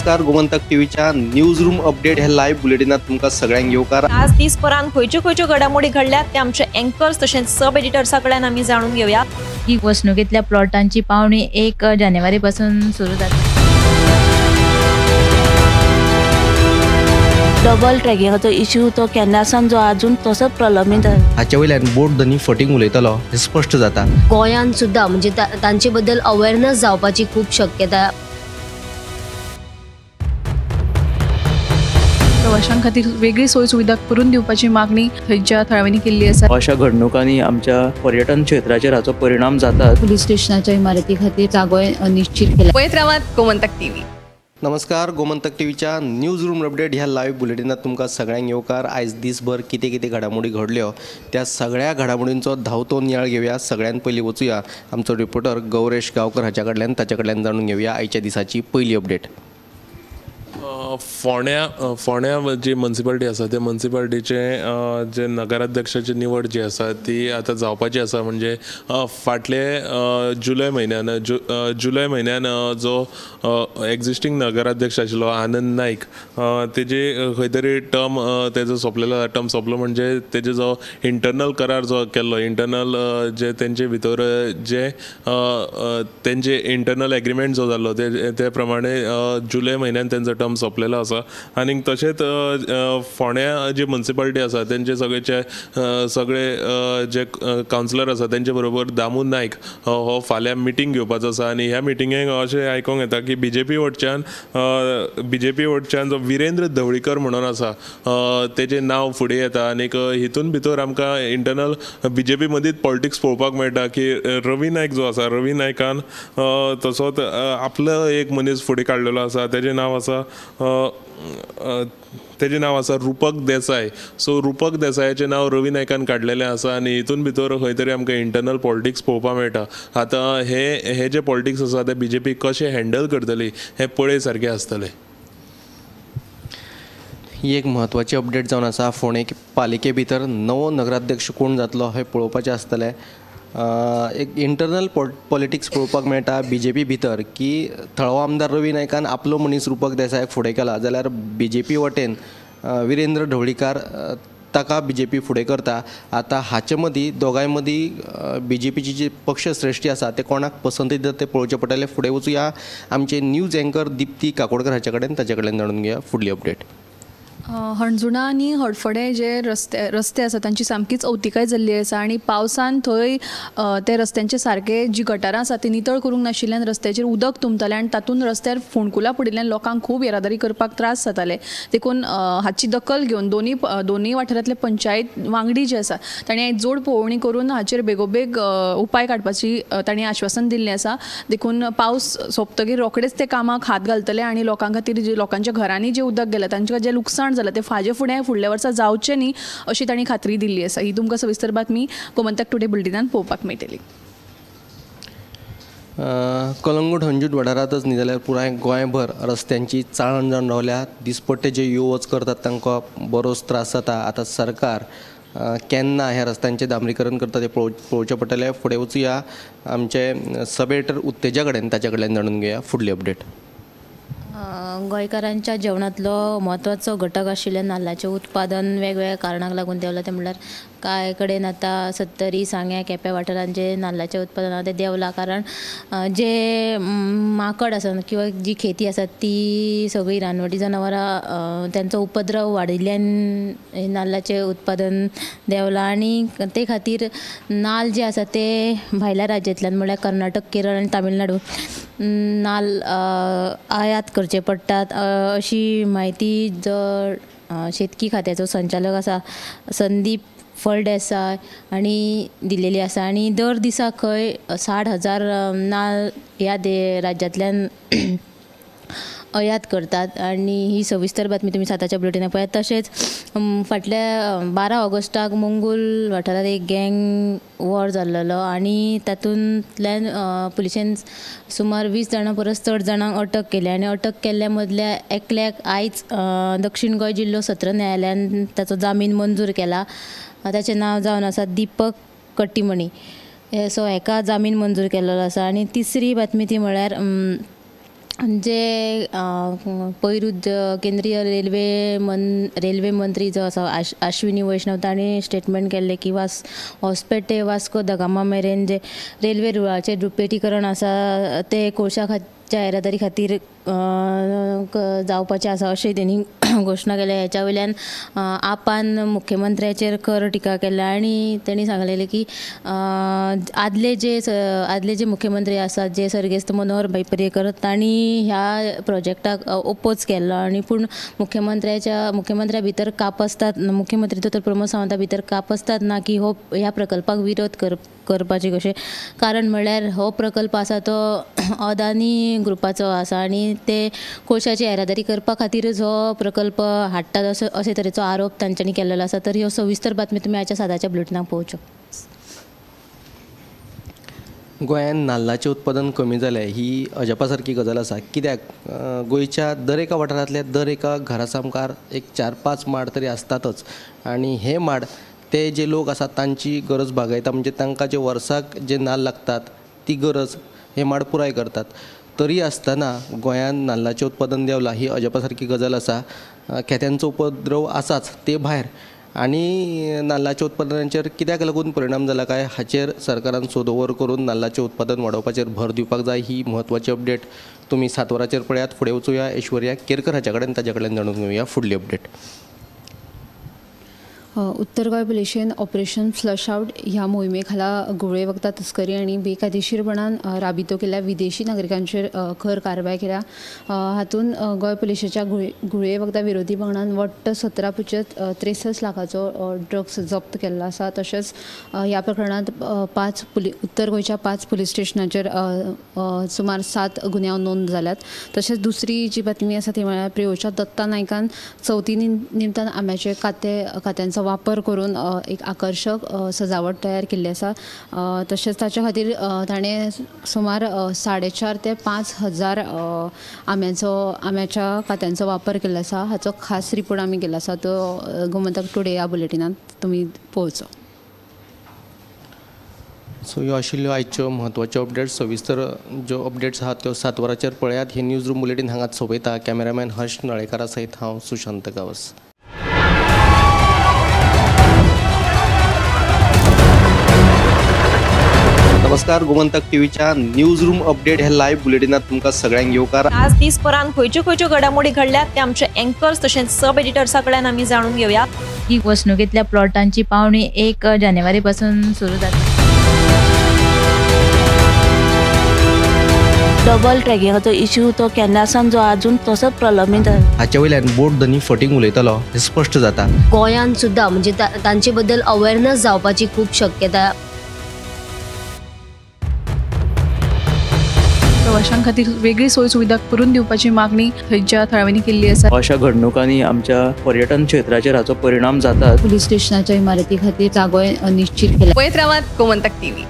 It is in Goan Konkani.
नमस्कार, गोमंतक टीव्हीच्या न्यूज रूम अपडेट ह्या लाईव्ह बुलेटिनात तुमकां सगळ्यांक येवकार. आज दिसभरान खंयच्यो खंयच्यो घडामोडी घडल्यात ते आमचे अँकर्स तशेंच सब एडिटर्सा कडल्यान आमी जाणून घेवया. ही वसणुकेंतल्या प्लॉटांची पावणी 1 जानेवारी पासून सुरू जाता. डबल ट्रॅकिंगाचो इश्यू तो केन्नासान जो अजून तसोच प्रलंबीत. हाचे वयल्यान बोट धनी फटींग उलयतलो हें स्पश्ट जाता. गोंयांत सुद्दां म्हणजे तांचे बद्दल अवेअरनेस जावपाची खूब शक्यता. प्रवाशां खातीर वेगळी सोय सुविधा करून दिवपाची मागणी थंयच्या थळाव्यांनी केल्ली आसा. अशा घडणुकांनी आमच्या पर्यटन क्षेत्राचेर हाचो परिणाम जाता. पुलीस स्टेशनाच्या इमारती खातीर जागो निश्चित केला. पळयत रावात गोमंतक टीव्ही. नमस्कार, गोमंतक टीव्हीच्या न्यूज रूम अपडेट ह्या लाईव्ह बुलेटिनात तुमकां सगळ्यांक येवकार. आयज दिसभर कितें कितें घडामोडी घडल्यो त्या सगळ्या घडामोडींचो धांवतो नियाळ घेवया. सगळ्यान पयलीं वचुया आमचो रिपोर्टर गौरेश गांवकर हाच्या कडल्यान, ताच्या कडल्यान जाणून घेवया आयच्या दिसाची पयली अपडेट. फोंड्या जी म्युनिसिपालिटी आसा त्या म्युनिसिपालिटीचे जे नगराध्यक्षाची निवड जी आसा ती आतां जावपाची आसा. म्हणजे फाटले जुलय म्हयन्यान जो एक्झिस्टींग नगराध्यक्ष आशिल्लो आनंद नायक तेजी खंय तरी टर्म तेजो सोंपलेलो. टर्म सोंपलो म्हणजे तेजे जो इंटरनल करार जो केल्लो, इंटरनल जे तेंचे भितर जे तेंचे इंटरनल एग्रीमेंट जो जाल्लो ते प्रमाणे जुलय म्हयन्यान तेंचो टर्म सोंपलेलो आसा. आनी तशेंच फोंड्या जी म्युनिसिपालिटी आसा तेंचे सगळेचे सगळे जे कावन्सिलर आसा तेंचे बरोबर दामू नायक हो फाल्यां मिटींग घेवपाचो आसा. आनी ह्या मिटिंगेक अशें आयकूंक येता की बीजेपी वटच्यान जो विरेंद्र धवळीकर म्हणून आसा तेजें नांव फुडें येता. आनीक हितून भितर आमकां इंटरनल बीजेपी मदींच पॉलिटिक्स पळोवपाक मेळटा की रवी नायक जो आसा, रवी नायकान तसोच आपलो एक मनीस फुडें काडलेलो आसा. तेजें नांव आसा रुपक देसाय. सो रुपक देसायाचें नांव रवी नायकान काडलेलें आसा आनी हितून भितर खंय तरी आमकां इंटरनल पॉलिटिक्स पळोवपाक मेळटा. आतां हे जे पॉलिटिक्स आसा ते बीजेपी कशें हँडल करतली हें पळय सारकें आसतलें. ही एक म्हत्वाची अपडेट जावन आसा. फोंडें पालिके भितर नवो नगराध्यक्ष कोण जातलो हें पळोवपाचें आसतलें. एक इंटरनल पॉलिटिक्स पळोवपाक मेळटा बीजेपी भितर की थळावो आमदार रवी नायकान आपलो मनीस रुपक देसायाक फुडें केला, जाल्यार बीजेपी वटेन विरेंद्र ढवळीकार ताका बीजेपी फुडें करता. आतां हाचे मदीं दोगांय मदीं बीजेपीची जी पक्षश्रेश्ठी आसा ते कोणाक पसंती दिता तें पळोवचें पडटलें. फुडें वचुया आमचे न्यूज एंकर दीप्ती काकोडकर हाच्या कडेन, ताच्या कडल्यान जाणून घेवया फुडली अपडेट. हणजुणा आनी हडफडें जे रस्ते आसा तांची सामकीच अवतिकाय जाल्ली आसा आनी पावसान थंय ते रस्त्यांचे सारके जी गटारां आसा ती नितळ करूंक नाशिल्ल्यान रस्त्याचेर उदक तुंबतालें आनी तातूंत रस्त्यार फोंडकुलां पडिल्ल्यान लोकांक खूब येरादारी करपाक त्रास जाताले. देखून हाची दखल घेवन दोनूय वाठारांतले पंचायत वांगडी जे आसा तांणी जोड पळोवणी करून हाचेर बेगोबेग उपाय काडपाची तांणी आश्वासन दिल्लें आसा. देखून पावस सोंपतकीर रोखडेच ते कामाक हात घालतले आनी लोकां खातीर जे लोकांच्या घरांनी जें उदक गेलें तांकां जें लुकसाण जालें ते फाजे फुडें फुडल्या वर्सा जावचें न्ही अशी तांणी खात्री दिल्ली आसा. ही तुमकां सविस्तर बातमी गोमंतक टुडे बुलेटिनान पळोवपाक मेळटली. कलंगूट हणजूट वाठारांतच न्ही जाल्यार पुराय गोंयभर रस्त्यांची चाळण जावन रावल्या. दिसपट्टे जे यो वच करतात तांकां बरोच त्रास जाता. आतां सरकार केन्ना ह्या रस्त्यांचें डांबरीकरण करता तें पळोवचें पडटलें. फुडें वचुया आमचे सब एडिटर उत्तेजा कडेन, ताच्या कडल्यान जाणून घेवया फुडली अपडेट. गोंयकारांच्या जेवणांतलो म्हत्वाचो घटक आशिल्ल्या नाल्लाचें उत्पादन वेगवेगळ्या कारणांक लागून देंवलां. तें म्हणल्यार कांय कडेन आतां सत्तरी, सांग्या, केपें वाठारांत जें नाल्लाचें उत्पादन आसा तें देंवलां. कारण जे माकड आसा किंवा जी खेती आसा ती सगळीं रानवटी जनावरां तांचो उपद्रव वाडिल्ल्यान नाल्लाचें उत्पादन देंवलां आनी ते खातीर नाल्ल जे आसा ते भायल्या राज्यांतल्यान म्हणल्यार कर्नाटक, केरळ आनी तामिळनाडू नाल्ल आयात करचे पडटात अशी म्हायती जो शेतकी खात्याचो संचालक आसा संदीप फळदेसाय हांणी दिलेली आसा. आनी दर दिसा खंय 60,000 नाल्ल ह्या राज्यांतल्यान आयात करतात आनी ही सविस्तर बातमी तुमी 7च्या बुलेटिनाक पळयात. तशेंच फाटल्या 12 ऑगस्टाक मंगूल वाठारांत एक गँग वॉर जाल्लो आनी तातूंतल्यान पुलिशेन सुमार 20 जाणां परस चड जाणांक अटक केल्या आनी अटक केल्ल्या मदल्या एकल्याक आयज दक्षिण गोंय जिल्लो सत्र न्यायालयान ताचो जामीन मंजूर केला. ताचें नांव जावन आसा दीपक कट्टीमणी. सो हेका जामीन मंजूर केल्लो आसा. आनी तिसरी बातमी ती म्हळ्यार जे पयरूच केंद्रीय रेल्वे मंत्री जो आसा अश्विनी वैष्णव तांणी स्टेटमेंट केल्लें की हॉस्पेट ते वास्को the Gama मेरेन जे रेल्वे रुळाचें दुपेटीकरण आसा तें कोळशा येरादारी खातीर जावपाचें आसा अशें तेणी घोशणा केल्या. हेच्या वयल्यान आपान मुख्यमंत्र्याचेर खर टिका केल्या आनी तेणी सांगलेलें की आदले जे मुख्यमंत्री आसात जे सर्गेस्त मनोहर भाई पर्रीकर तांणी ह्या प्रोजेक्टाक ओपोज केल्लो आनी पूण मुख्यमंत्र्या भितर कापसतात, मुख्यमंत्री दोतोर प्रमोद सावंता भितर कापसतात ना की हो ह्या प्रकल्पाक विरोध करपाचे कशें, कारण म्हणल्यार हो प्रकल्प आसा तो अदानी ग्रुपाचो आसा आनी ते कोळशाची येरादारी करपा खातीरच हो प्रकल्प हाडटात अशे तरेचो आरोप तांच्यांनी केल्लो आसा. तर ह्यो सविस्तर बातमी तुमी आयच्या सादाच्या बुलेटिनाक पळोवच्यो. गोंयांत नाल्लाचें उत्पादन कमी जालें ही अजापा सारकी गजाल आसा. कित्याक गोंयच्या दर एका वाठारांतल्या दर एका घरा सामकार एक 4-5 माड तरी आसतातच आनी हे माड ते जे लोक आसात तांची गरज भागयता, म्हणजे तांकां जे वर्साक जे नाल्ल लागतात ती गरज हे माड पुराय करतात. तरी आसतना गोंयांत नाल्लाचें उत्पादन देंवलां ही अजापा सारकी गजाल आसा. खेत्यांचो उपद्रव आसाच ते भायर आनी नाल्लाच्या उत्पादनाचेर कित्याक लागून परिणाम जाला काय हाचेर सरकारान सोदवावर करून नाल्लाचें उत्पादन वाडोवपाचेर भर दिवपाक जाय. ही म्हत्वाची अपडेट तुमी 7 वरांचेर पळयात. फुडें वचुया ऐश्वर्या केरकर हाच्या कडेन, ताच्या कडेन जाणून घेवया फुडली अपडेट. उत्तर गोंय पुलिशेन ऑपरेशन फ्लश आउट ह्या मोहिमे खाला घुंवळे वखदां तस्करी आनी बेकायदेशीरपणान राबितो केल्ल्या विदेशी नागरिकांचेर खर कारवाय केल्या. हातूंत गोंय पुलिशेच्या घुंवळे वखदां विरोधी पंगडान वट्ट 17.63 लाखाचो ड्रग्स जप्त केल्लो आसा. तशेंच ह्या प्रकरणांत उत्तर गोंयच्या 5 पुलीस स्टेशनाचेर सुमार 7 गुन्यांव नोंद जाल्यात. तशेंच दुसरी जी बातमी आसा ती म्हळ्यार प्रियोळच्या दत्ता नायकान चवथी निमतान आंब्याचे कात्यांचो वापर करून एक आकर्शक सजावट तयार केल्ली आसा. तशेंच ताच्या खातीर ताणें सुमार 4,500 ते 5,000 आंब्याच्या कात्यांचो वापर केल्लो आसा. हाचो खास रिपोर्ट आमी केल्लो आसा, तो गोमंतक टुडे ह्या बुलेटिनांत तुमी पळोवचो. सो ह्यो आशिल्ल्यो आयच्यो म्हत्वाच्यो अपडेट्स. सविस्तर ज्यो अपडेट्स आहात त्यो 7 वरांचेर पळयात. हे न्यूज रूम बुलेटीन हांगाच सोंपयता. कॅमेरामॅन हर्ष नळेकारा सयत हांव सुशांत गांवस. नमस्कार, गोमंतक टीव्हीच्या न्यूज रूम अपडेट हे लायव्ह बुलेटिनात तुमकां सगळ्यांक येवकार. आज दीसभरान खंयच्यो खंयच्यो घडामोडी घडल्यात ते आमचे अँकर्स तशेंच सब एडिटर्सा कडल्यान आमी जाणून घेवया. ही वसणुकेंतल्या प्लॉटांची पावणी 1 जानेवारी पासून सुरू जाता. डबल ट्रॅकिंगाचो इश्यू तो केन्नासान जो अजून तसोच प्रलंबीत. हाचे वयल्यान बोट धनी फटींग उलयतलो हें स्पश्ट जाता. गोंयांत सुद्दां म्हणजे तांचे बद्दल अवेअरनेस जावपाची खूब शक्यता. प्रवाशां खातीर वेगळी सोय सुविधा करून दिवपाची मागणी थंयच्या थळाव्यांनी केल्ली आसा. अशा घडणुकांनी आमच्या पर्यटन क्षेत्राचेर हाचो परिणाम जाता. पुलीस स्टेशनाच्या इमारती खातीर जागो निश्चित केला. पळयत रावात गोमंतक टीव्ही.